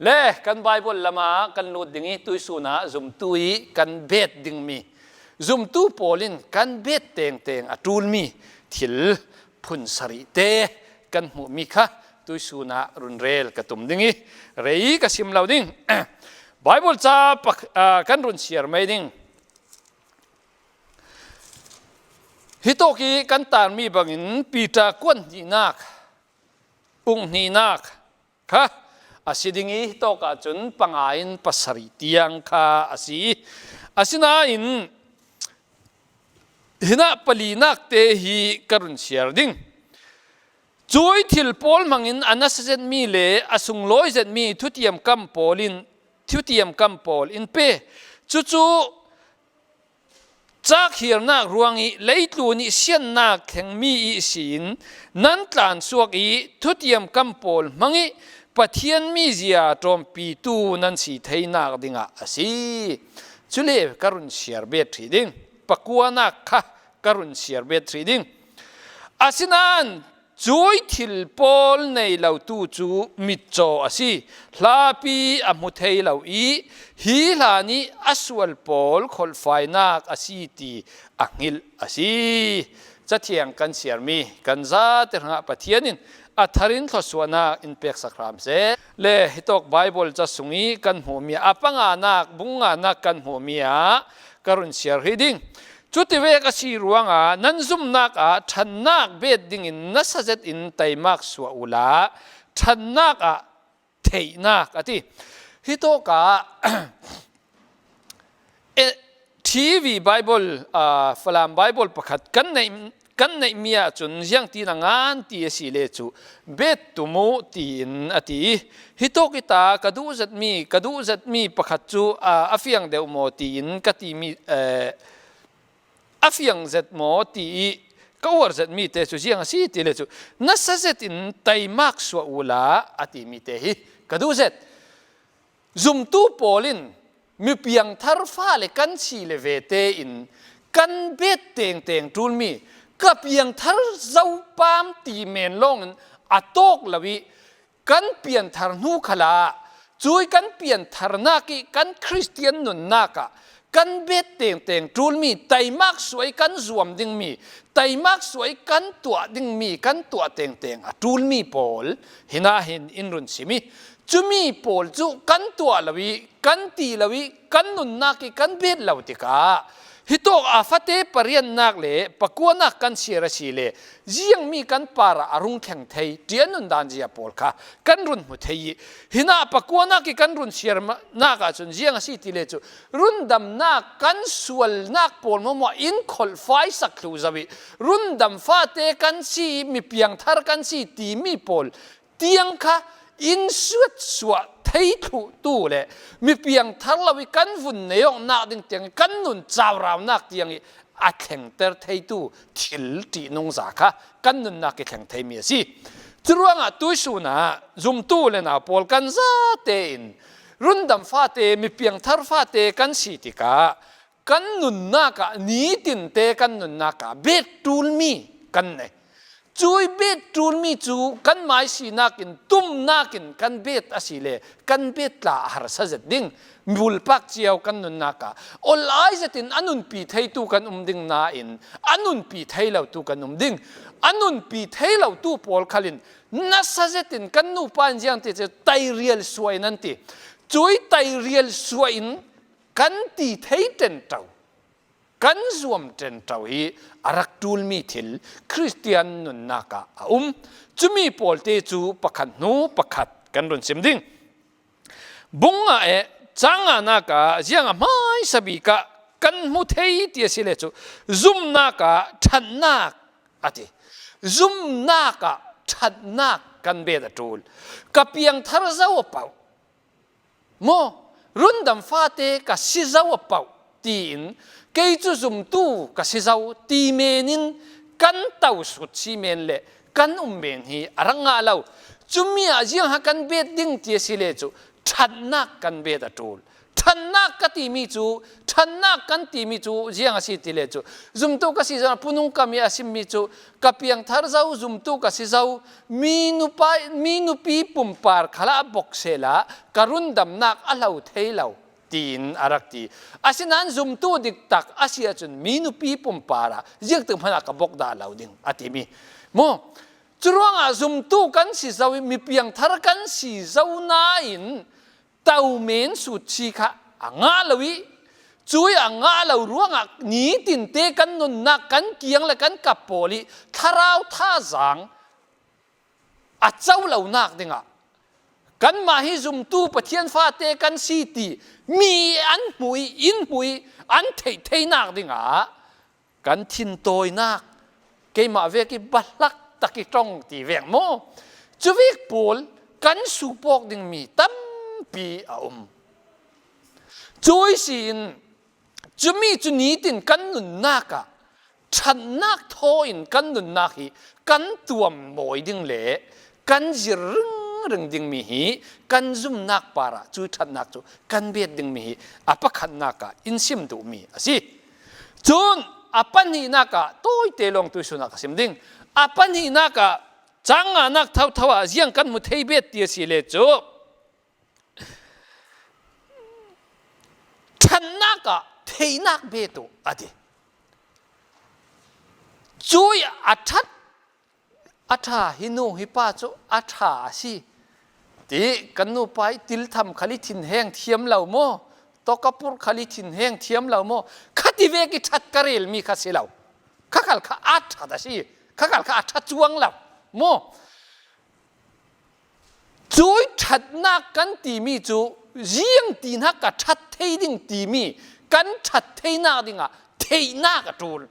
Le kan Bible lama kan lut ding i tuisun ah zumtu i kan bet dingmi zumtu pawl in kan bet tengteng a ṭulmi thil phun sarih te kan hmuhmi kha tuisun ah run rel ka tum ding i rei ka sim lo ding. Bible ca kan run share mei ding. Hi tawk i kan tarmi bangin Peter kuan hnihnak ung hnihnak kha a si ding i tawk ahcun panga in pasarih tiang kha a si. Asinain hinah palinak te hi ka run share ding. Cui thil pawl hmangin a nasa zetmi le a sunglawi zetmi thutiam kam pawl in thutiam kam pawl in pe. Cucu Cakhirnak ruang i leitlu nih siannak thlengmi i siin nan tlan suak i thutiam kam pawl hmang i Pathian mizia ṭawmpitu nan si theinak dingah a si. Cule ka run siar bet hrih ding. Pakuanak kha ka run siar bet hrih ding. Asinain Cui thil pawl nei lotu cu mitcaw a si. Hlapi a hmu thei lo i hi hla nih a sual pawl kholhfainak a si ti a hngilh a si. Cathiang kan siarmi kan zate hrangah Pathian in a thar in thluachuahnak in pek sak hram seh. Le hitawk Bible ca sung i kan hmuhmi a panganak bunganak kan hmuhmi ah ka run siar hi ding. Cutivek a si ruangah nan zumhnak ah ṭhannak bet dingin nasa zet in teimak suah u la ṭhannak ah theihnak a ti. Hi tawk ah TV Bible Falam Bible pakhat kan neih kan neihmi ahcun ziang ti na ngan ti a si le cu bet tumu tiin a ti. Hi tawk i ta ka duh zatmi ka duh zatmi pakhat cu a fiang deuh maw tiin ka timi a fiang zet maw ti i ka uar zetmi te cu ziang a si ti le cu nasa zet in teimak suah u la a timi te hi ka duh zet. Zumtu pawl in mi piangthar fale kan si le ve tein kan bet tengteng ṭulmi ka piangthar zopam ti men lawng in a tawk lo i kan pianthar hnu khala cui kan piantharnak i kan Christian nunnak ah kan bet tengteng ṭulmi teimak suai kan zuam dingmi teimak suai kan tuah dingmi kan tuah tengteng a ṭulmi pawl hina hin in run sim i cumi pawl cu kan tuah lo i kan ti lo i kan nunnak i kan bet lo tikah hi tawk a fate pariannak le pakuanak kan sir a si le ziangmi kan par ah a rung thleng thei ṭian nun dan zia pawl kha kan run hmu thei i hina pakuanak i kan run siar nak ahcun ziang a si ti le cu rundamnak kan sualnak pawl mo mo in kholh fai sak thlu zawi rundam fate kan si mi piangthar kan si timi pawl tiang kha in suat suah thei thlu tu le mi piangthar lo i kan vun neong nak ding tiang kan nun chaurau nak tiang i a thlengter theitu thil ṭihnung za kha kan nunnak i thleng theimi a si. Curuangah tuisun ah zumtu le nau pawl kan za tein rundam fate mi piangthar fate kan si tikah kan nunnak ah nitin te kan nunnak ah bet ṭulmi kan nei. Cui bet ṭulmi cu kan mai sinak in tumnak in kan bet a si le kan bet tla a harsa zet ding bulpak cio kan nunnak ah ol ai zetin a nunpi theitu kan um ding nain a nunpi thei lo tu kan um ding a nunpi thei lo tu pawl khalin nasa zetin kan nupa in ziang ti cu tairial suai nan ti cui tairial suai in kan ti thei ten to kan zuam ṭen ṭo hi a rak ṭulmi thil Christian nunnak ah a um. Cumi pawl te cu pakhat hnu pakhat kan run sim ding. Bung ah e cang ah nak ah ziang a hmai sabi ka kan hmu thei ti a si le cu zumnak ah ṭhannak a ti. Zumnak ah ṭhatnak kan bet a ṭul. Ka piangthar zo a pau. Maw rundam fate ka si zo a pauh tiin kei cu zumtu ka si zo ti men in kan to sut si men le kan um men hi a rak ngah lo. Cumi ah ziang ha kan bet ding ti a si le cu ṭhatnak kan bet a ṭul. Ṭhannak ka timi cu ṭhannak kan timi cu ziang a si ti le cu zumtu ka si zong punung kam i a simmi cu ka piangthar zo zumtu ka si zo mi nupa mi nupi pumpar khala bok sela ka rundamnak a hlo thei lo tiin a rak ti. Asinain zumtu dik tak a si ahcun mi nupi pumpar ah ziang tik hmanh ah ka bok dah lo ding a timi. Mu curuangah zumtu kan si zo i mi piangthar kan si zo nain to men sut chi kha a ngah lo i cui a ngah lo ruangah nitin te kan nunnak kan kiang le kan kap pawl i thlarau thazaang a co lonak dingah kanmah hi zumtu Pathian fate kan si ti mi an hmu i in hmu i an theih theinak dingah kan thintawinak keimah vek i bahlak tak i tong ti vek maw cuvik pawl kan supawk dingmi tampi a um cuai si in cumi cu nitin kan nunnak ah ṭhannak thaw in kan nunnak hi kan tuam mawi ding le kan zir ringring dingmi hi kan zumnak par ah cu ṭhatnak cu kan bet dingmi hi a pakhatnak ah in sim duhmi a si. Cun a pahnihnak ah tawite lawng tu sun ah ka sim ding. A pahnihnak ah canganak thotho ah ziang kan mu thei bet ti a si le cu ṭhannak ah theinak be tu a ti. Cui a ṭhat a ṭha hi nu hi pa cu a ṭha a si ti kan nupa i tiltham khali thin heng thiam lo maw tokapur khali thin heng thiam lo maw khati ve ki ṭhat ka rel mi kha si lo kha khal kha a ṭhat a si kha khal kha a ṭha chuang lo maw Cui ṭhatnak kan timi cu ziang ti hna ka ṭhat thei ding timi kan ṭhat theinak dingah theihnak a ṭul.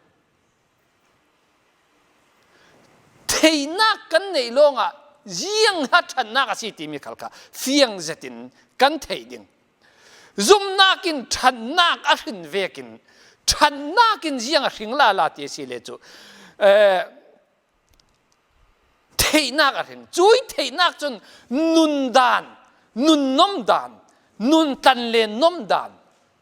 Theihnak kan neih lawngah ziang ha ṭhatnak a si timi khal kha fiang zet in kan theih ding. Zumhnak in ṭhannak a hrin vekin ṭhannak in ziang a hring la la ti a si le cu theihnak a hring cui theihnak cun nun dan nun nom dan nun tlan le nom dan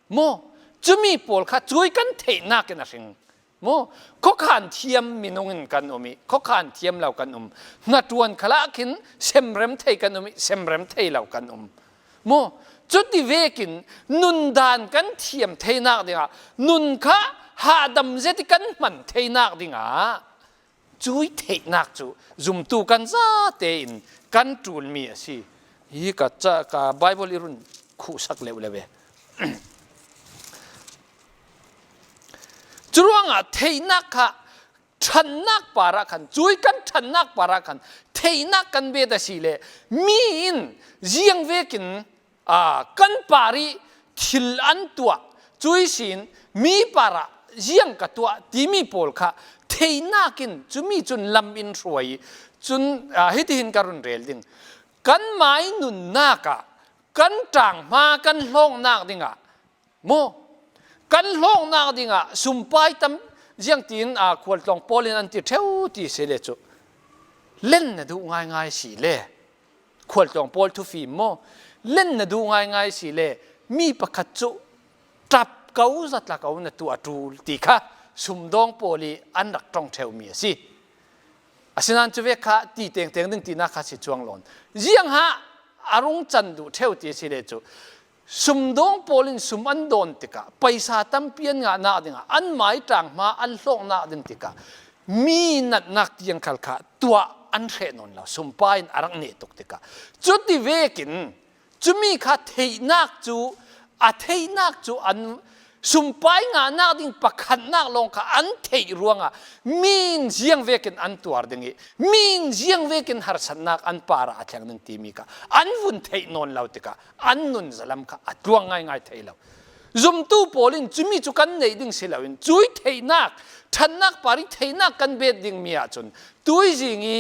maw cumi pawl kha cui kan theihnak in a hring maw khuakhan thiam minung in kan um i khuakhan thiam lo kan um hna khala khin semrem thei kan um i semrem thei lo kan um maw cuti vekin nun dan kan thiam theinak dingah nun kha hahdam zet i kan hman theinak dingah cui theihnak cu zumtu kan za tein kan ṭulmi a si hi ka ca ka Bible i run khuhsak leu le ve curuangah theihnak kha ṭhannak par ah khan cui kan ṭhannak par ah khan theihnak kan bet a si le mi in ziang vekin kan par i thil an tuah cui sin mi par ah ziang ka tuah timi pawl kha theinak in cumi cun lam in hruai cun hitihin ka run rel ding kan mai nunnak ah kan ṭanghma kan hlawngnak dingah mu kan hlawknak dingah sumpai tam ziang tiin a khualtlawng pawl in an ti ṭheu ti si le cu len na duh ngaingai si le khualtlawng pawl thufim maw len na duh ngaingai si le mi pakhat cu ṭap ko zatla ko na tu a ṭul ti kha sumdawng pawl i an rak ṭong ṭheumi a si asinain cu ve kha ti tengteng ding tinak kha si chuang lawn ziang ha a rung can duh ṭheu ti si le cu sumdawng pawl in sum an dawn tikah paisa tampi an ngahnak dingah an mai ṭanghma an hlawknak ding tikah mi natnak tiang khal kha tuah an hreh nawn lo sumpa in a rak neh tuk tikah cuti vekin cumi kha theihnak cu a theihnak cu an sumpai ngahnak ding pakhatnak lawng kha an theih ruangah min ziang vekin an tuar ding i min ziang vekin harsatnak an par ah a thleng ding timi kha an vun theih nawn lo tikah an nun zalam kha a tluang ngaingai thei lo zumtu pawl in cumi cu kan neih ding si loin cui theihnak ṭhannak par i theihnak kan bet ding mi ahcun tuizing i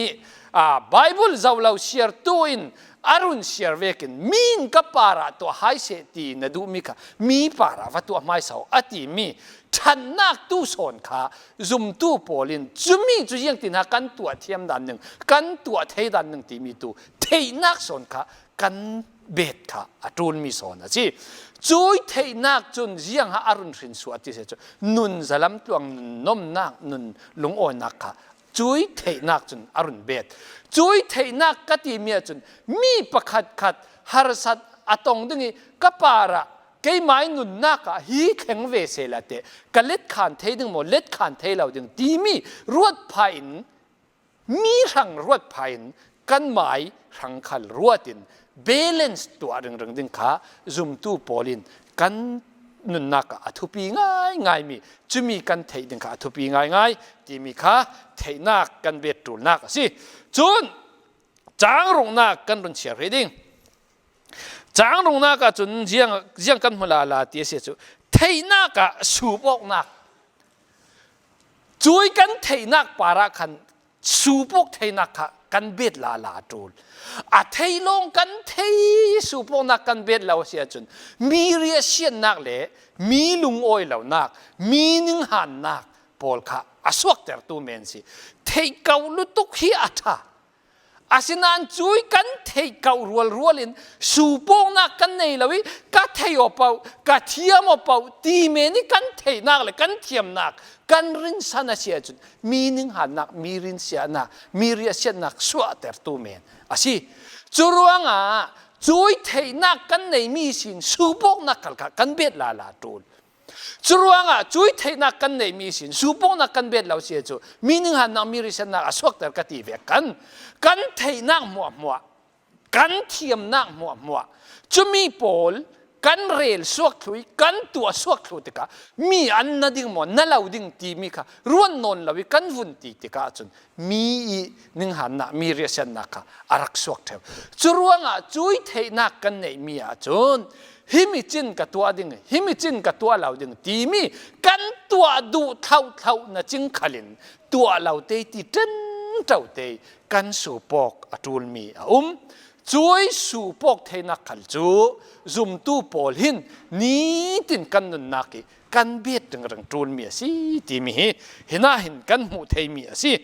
Bible zoh lo siar tu in arun siar vekin min ka par ah tuah hai seh ti na duhmi kha mi par ah va tuah hmaisau a ti mi ṭhannak tu sawn kha zumtu pawl in cumi cu ziang tin ha kan tuah thiam dan ning kan tuah thei dan ning timi tu theihnak sawn kha kan. bet kha a ṭulmi sawn a si. Cui theihnak cun ziang ha a run hrin suah ti se cu nun zalam tluang nun nomnak nun lungawinak kha cui theihnak cun a run bet. Cui theihnak ka ti mi ahcun mi pakhat khat harsat a tong ding i ka par ah keimah i nunnak ah hi thleng ve se la te ka let khan thei ding maw let khan thei lo ding timi ruat pha in mi hrang ruat pha in kan mai hrang khal ruat in balance tuah ringring ding kha zumtu pawl in kan nunnak ah a thupi ngaingai mi cumi kan theih ding kha a thupi ngaingai timi kha theihnak kan bet ṭulnak a si. Cun caangrungnak kan run chiar rih ding. Caangrungnak ah cun ziang ziang kan hmu la la ti a si cu theihnak ah sup awknak cui kan theihnak par ah khan supuk theinak kha kan bet la la ṭul. A thei lawng kan thei supuknak kan bet lo a si ahcun mi riasiannak le mi lungawi lonak, mi ninghannak pawl kha a suaktertu men si. Theih ko lutuk hi a ṭha. Asinain cui kan theih ko rual rual in supawngnak kan nei lo i ka thei aw pau, ka thiam aw pau ti men i kan theihnak le kan thiamnak kan rinsan a si ahcun mi ninghannak, mi rinsiahnak, mi riahsiatnak suahtertu men a si. Cu ruangah cui theihnak kan neimi sin supawknak kal kha kan bet la la ṭul. Curuangah cui theihnak kan neihmi sin supawngnak kan bet lo si cu mi ninghannak mi risennak a suakter ka ti ve kan kan theihnak hmuahhmuah kan thiamnak hmuahhmuah cumi pawl kan rel suak thlu i kan tuah suak thlu tikah mi an na ding maw na lo ding timi kha ruan nawn lo i kan vun ti tikah cun mi i ninghannak mi riasennak kha a rak suak ṭheu. Cu ruangah cui theihnak kan neihmi ahcun himi cin ka tuah ding himi cin ka tuah lo ding timi kan tuah duh thlau na cing khalin tuah lo te ti ṭen ṭo te kan supawk a ṭulmi a um. Cuai supawk theihnak khal cu zumtu pawl hin nitin kan nunnak i kan bet ringreng ṭulmi a si timi hi hina hin kan hmuh theimi a si.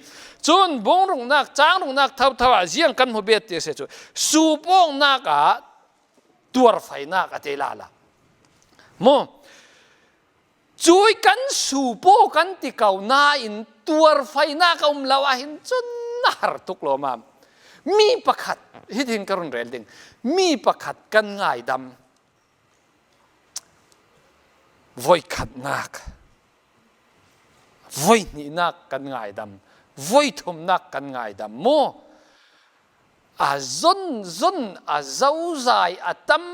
Cun bungrungnak cangrungnak thotho ah ziang kan hmu bet ti a si cu supawngnak ah tuarfainak a te la la mu cui kan supaw kan ti ko nain tuarfainak a um lo ahhin cun a har tuk lo mam. Mi pakhat hitin ka run rel ding mi pakhat kan ngaidam Voikhatnak, voihnihnak kan ngaidam, voithumnak kan ngaidam mu. A zon zon a zozai a tam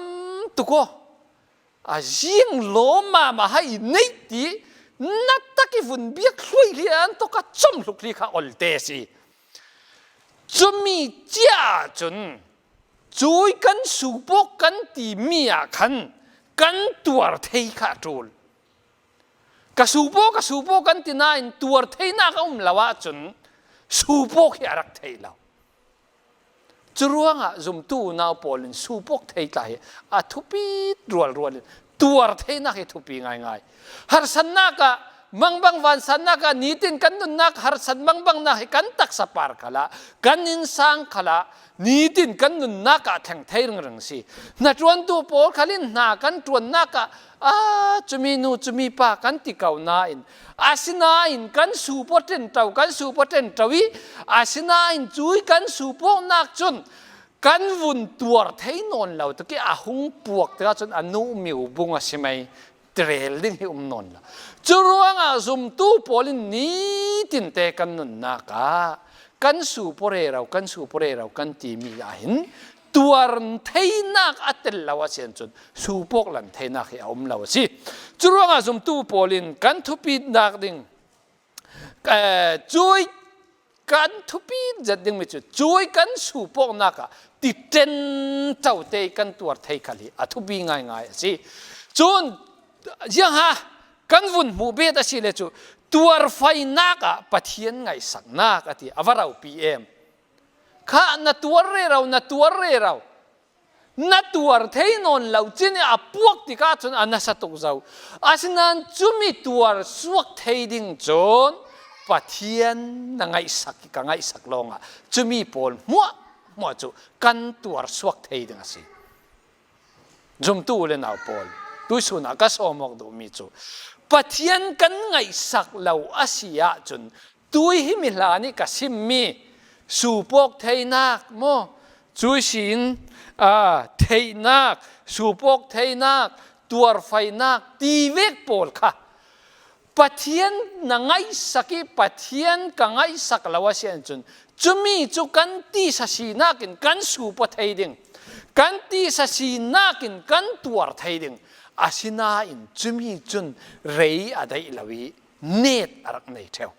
tuk aw. A zing lawmam a hai nei ti na tak i vun biak hluai li an to ka chom hluk li kha olte si. Cumi cia cun Cui kan supawk kan timi ah khan kan tuar thei kha a ṭul. Ka supaw ka supaw kan ti nain tuar theinak a um lo ahcun supawk hi a rak thei lo. Cu ruangah zumtu unau pawl in supawk thei tla hi a thupi rual rual in tuar theinak hi thupi ngaingai. Harsannak ah mangbang vansannak ah nitin kan nunnak harsat mangbang nak hi kan taksa par khala kan insang khala nitin kan nunnak ah thleng thei ring si hna tuantu pawl khalin hna kan tuannak ah a cumi nu cumi pa kan ti ko nain asinain kan su poten to kan su poten to i asinain cui kan su nak cun kan vun tuar thei nawn lo tuki a hung puak tikah cun a nu miu bung a si mei tirel ding hi um nawn lo. Cu ruangah zumtu pawl in nitin te kan nunnak ah kan su pore ro kan su pore ro kan timi ah hin tuar theinak a tel lo a sian cun su pok lan theinak hi a um lo a si. Cu ruangah zumtu pawl in kan thupitnak ding cui kan thupi zet dingmi cu cui kan supawknak ah ti ṭen to te kan tuar thei khal hi a thupi ngaingai a si. Cun ziang ha kan vun hmuh bet a si le cu tuarfainak ah Pathian ngaihsaknak a ti a va ropi em. Kha na tuar re ro na tuar re ro na tuar thei nawn lo cin i a puak tikah cun a nasa tuk zo. Asinain cumi tuar suak thei ding cun Pathian na ngaihsak i ka ngaihsak lawngah cumi pawl hmuah hmuah cu kan tuar suak thei ding a si. Zumtu le nau pawl tuisun ah ka sawm awk duhmi cu Pathian kan ngaihsak lo a si ahcun tui hi mi hla nih ka simmi supawk theinak maw cui sin theihnak supawk theinak tuarfainak ti vek pawl kha Pathian na ngaihsak i Pathian ka ngaihsak lo a si ahcun cumi cu kan tisa sinak in kan supa thei ding kan tisa sinak in kan tuar thei ding asinain cumi cun rei a daih lo i net a rak nei theo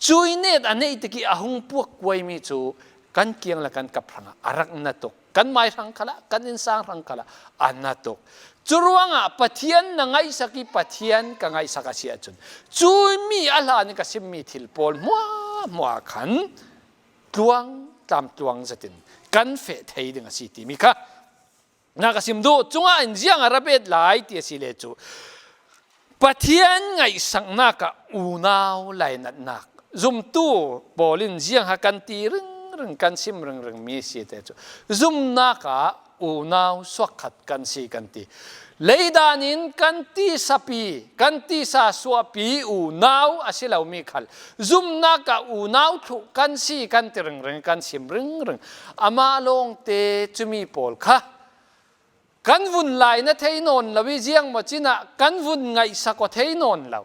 cui net a neih tik i a hung puak kuaimi cu kan kiang le kan kap hrangah a rak na tuk kan mai hrang khala kan innsang hrang khala a na tuk cu ruangah Pathian na ngaihsak i Pathian ka ngaihsak a si ahcun cu mi a hlan i ka simmi thil pawl hmua hmua khan tluang tlamtluang zatin kan feh thei ding a si timi kha na ka sim duh cungah in ziang a rabet lai ti a si le cu Pathian ngaihsaknak ah unau lainatnak zumtu pawl in ziang ha kan ti ringring kan sim ringring mi si te cu zumnak ah unau suakkhat kan si kan ti leidan in kan ti sapi kan ti sa suapi unau a si lomi khal zumnak ah unau thlu kan si kan ti ringring kan sim ringring amah lawng te cumi pawl kha kan vun lai na thei nawn lo i ziang maw cin ah kan vun ngaihsak aw thei nawn lo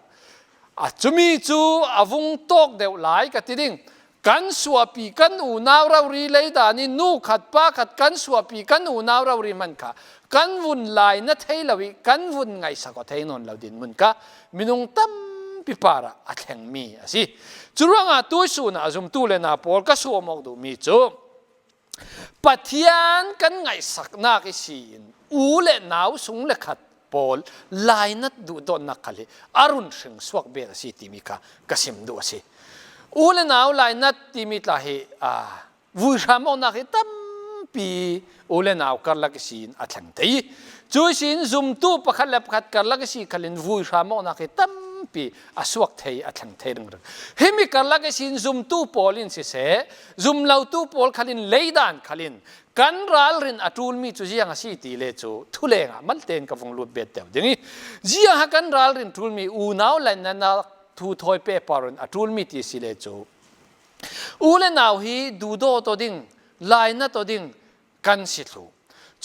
a cumi cu a vung tawk deuh lai ka ti ding kan suapi kan unau rori leidan i nu khat pa khat kan suapi kan unau rori man kha kan vun lai na thei lo i kan vun ngaihsak aw thei nawn lo din mun ka minung tampi par ah a thlengmi a si cu ruangah tuisun ah zumtu le na pawl ka suam awk duhmi cu Pathian kan ngaihsaknak i si in u le nau sung le khat pawl lainat duhdawtnak khal hi a run hring suak bel a si timi kha ka sim duh a si. U le nau lainat timi tla hi vui hram awknak hi tampi u le nau karlak i si in a thleng te i cu sin zumtu pakhat le pakhat karlak i si khal in vui hram awknak hi tampi a suak thei a thleng thei ring ring. Hi mi karlak i sin zumtu pawl in siseh zumlotu pawl khalin leidan khalin kan ralrin a ṭulmi cu ziang a si ti le cu thuleng ah mal tein ka vung lut bet deuh ding i ziang ha kan ralrin ṭulmi unau le nanak thu thawi pe parin a ṭulmi ti si le cu u le nau hi dudaw to ding lai na to ding kan si thlu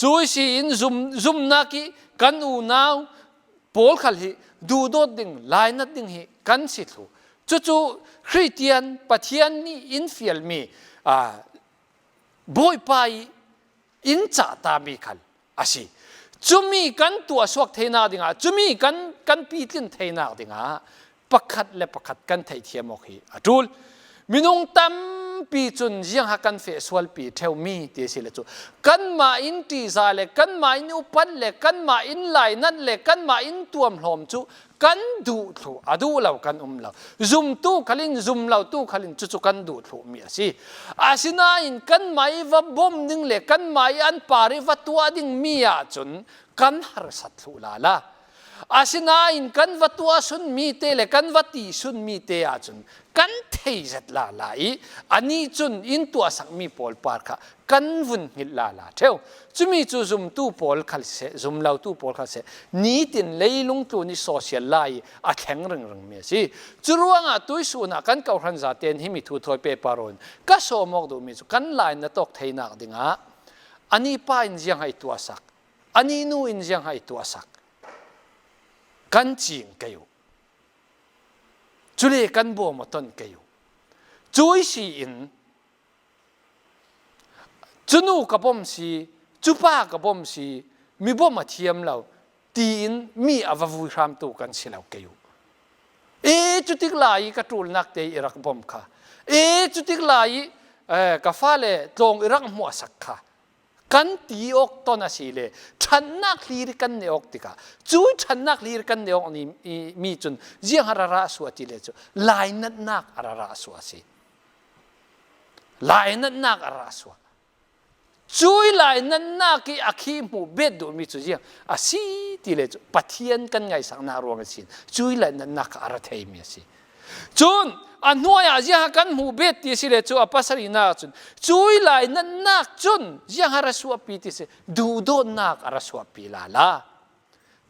cu si in zum zumnak i kan unau pawl khal hi duhdawt ding lainat ding hi kan si thlu cucu Christian Pathian nih in fialmi Bawipa i in cah ta mi khal a si cumi kan tuah suak theinak dingah cumi kan kan pitlin theinak dingah pakhat le pakhat kan theihthiam awk hi a ṭul. Minung tampi cun ziang ha kan feh sualpi ṭheumi ti si le cu kanmah in ṭihza le kanmah in upat le kanmah in lainat le kanmah in tuamhlawm cu kan duh thlu a duh lo kan um lo zumtu khalin zum lo tu khalin cucu kan duh thlu mi a si asinain kanmah i va bom ding le kanmah i an par i va tuah ding mi ahcun kan harsat thlu la la Asinain kan va tuah sunmi te le kan va ti sunmi te ahcun kan thei zet la la i ani cun in tuah sakmi pawl par kha kan vun hngilh la la theo. Cumi cu zumtu pawl khal seh, zumlotu pawl khal seh, nitin leilung tlun i social lai i a thleng ringring mi a si. Cu ruangah tuisun ah kan kohhran zaten hi mi thu thawi pe paron ka sawm awk duhmi cu kan lai na tawk theinak dingah ani pa in ziang hai tuah sak ani nu in ziang hai tuah sak kan cing kei u cule kan bawm a ton kei u cui si in cunu ka bom si cupa ka bom si mi bom a thiam lo tiin mi a va vui hramtu kan si lo kei u e cutik lai i ka ṭulnak te i rak bom kha e cutik lai i ka fale tlawng i rak hmuah sak kha kan ti awk ton a si le ṭhannak hlir kan ne awk tikah cu ṭhannak hlir kan ne awk ni mi cun ziang a rara sua ti le cu lainatnak a rara sua si lainatnak a ra sua cui lainatnak i a khi hmu bet duhmi cu ziang a si ti le cu Pathian kan ngaisaknak ruang a si cui lainatnak a ra theimi a si. Cun a hnuai ah ziah kan hmuh bet ti si le cu a pasarihnak cun cui lai nannak cun ziah ra suahpi ti si duhdawtnak a ra suahpi la la.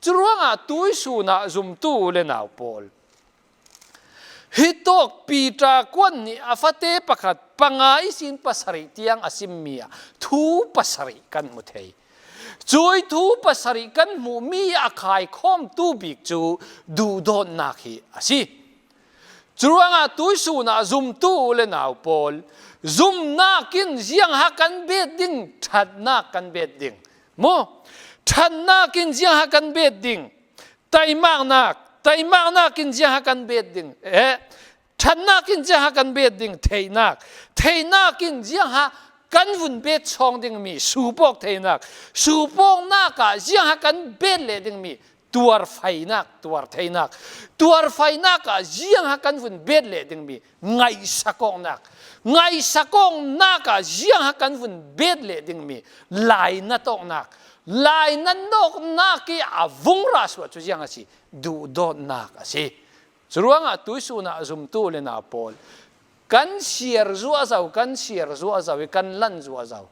Curuangah tuisun ah zumtu le nau pawl hi tawk Peter kuan nih a fate pakhat panga i sin pasarih tiang a simmi ah thu pasarih kan hmu thei. Cui thu pasarih kan hmuhmi a khaikhawmtu bik cu duhdawtnak hi a si. Curuangah tuisun ah zumtu le nau pawl zumnak in ziang ha kan bet ding ṭhatnak kan bet ding mu ṭhannak in ziang ha kan bet ding taimaknak taimaknak in ziang ha kan bet ding eh ṭhannak in ziang ha kan bet ding theihnak theihnak in ziang ha kan vun bet chawng dingmi supawk theihnak supawknak ah ziang ha kan bet le dingmi tuarfainak tuartheinak tuarfainak ah ziang ha kan vun bet le dingmi ngaihsakawknak ngaihsakawknak ah ziang ha kan vun bet le dingmi lainatawknak lainatawknak i a vung ra suah cu ziang a si duhdawtnak a si curuangah tuisun ah zumtu le na pawl kan siar zua zau kan siar zua zau i kan lan zua zau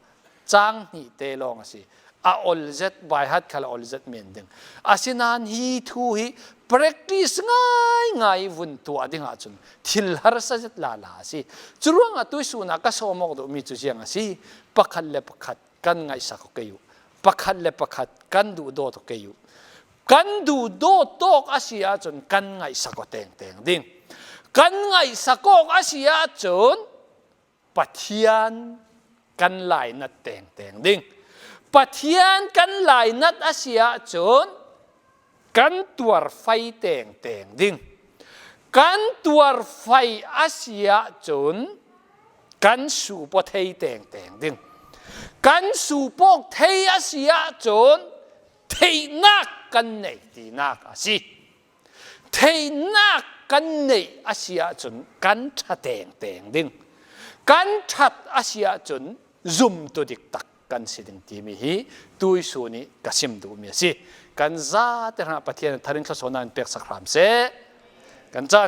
cang hnih te lawng a si a ol zet bai hat khal ol zet men ding asinain hi thu hi practice ngai ngai vun tuah ding ahcun thil harsa zet la la a si curuangah tuisun ah ka sawm awk duhmi cu ziang a si pakhat le pakhat kan ngaihsak ke u pakhat le pakhat kan duh dawt ke u kan duh dawt tawk a si ahcun kan ngaihsak aw teng teng ding kan ngaihsak awk a si ahcun Pathian kan lainat teng teng ding Pathian kan lainat a si ahcun kan tuar fai teng teng ding kan tuar fai a si ahcun kan supaw thei teng teng ding kan supawk thei a si ahcun theihnak kan nei tinak a si Theihnak kan neih a si ahcun kan ṭha tengteng ding. Kan ṭhat a si ahcun zumtu dik tak kan si ding timi hi tuisun i ka sim duhmi a si. Kan zate hrangah Pathian tharin thluachuahnak in pek sak hram seh. Kan caan.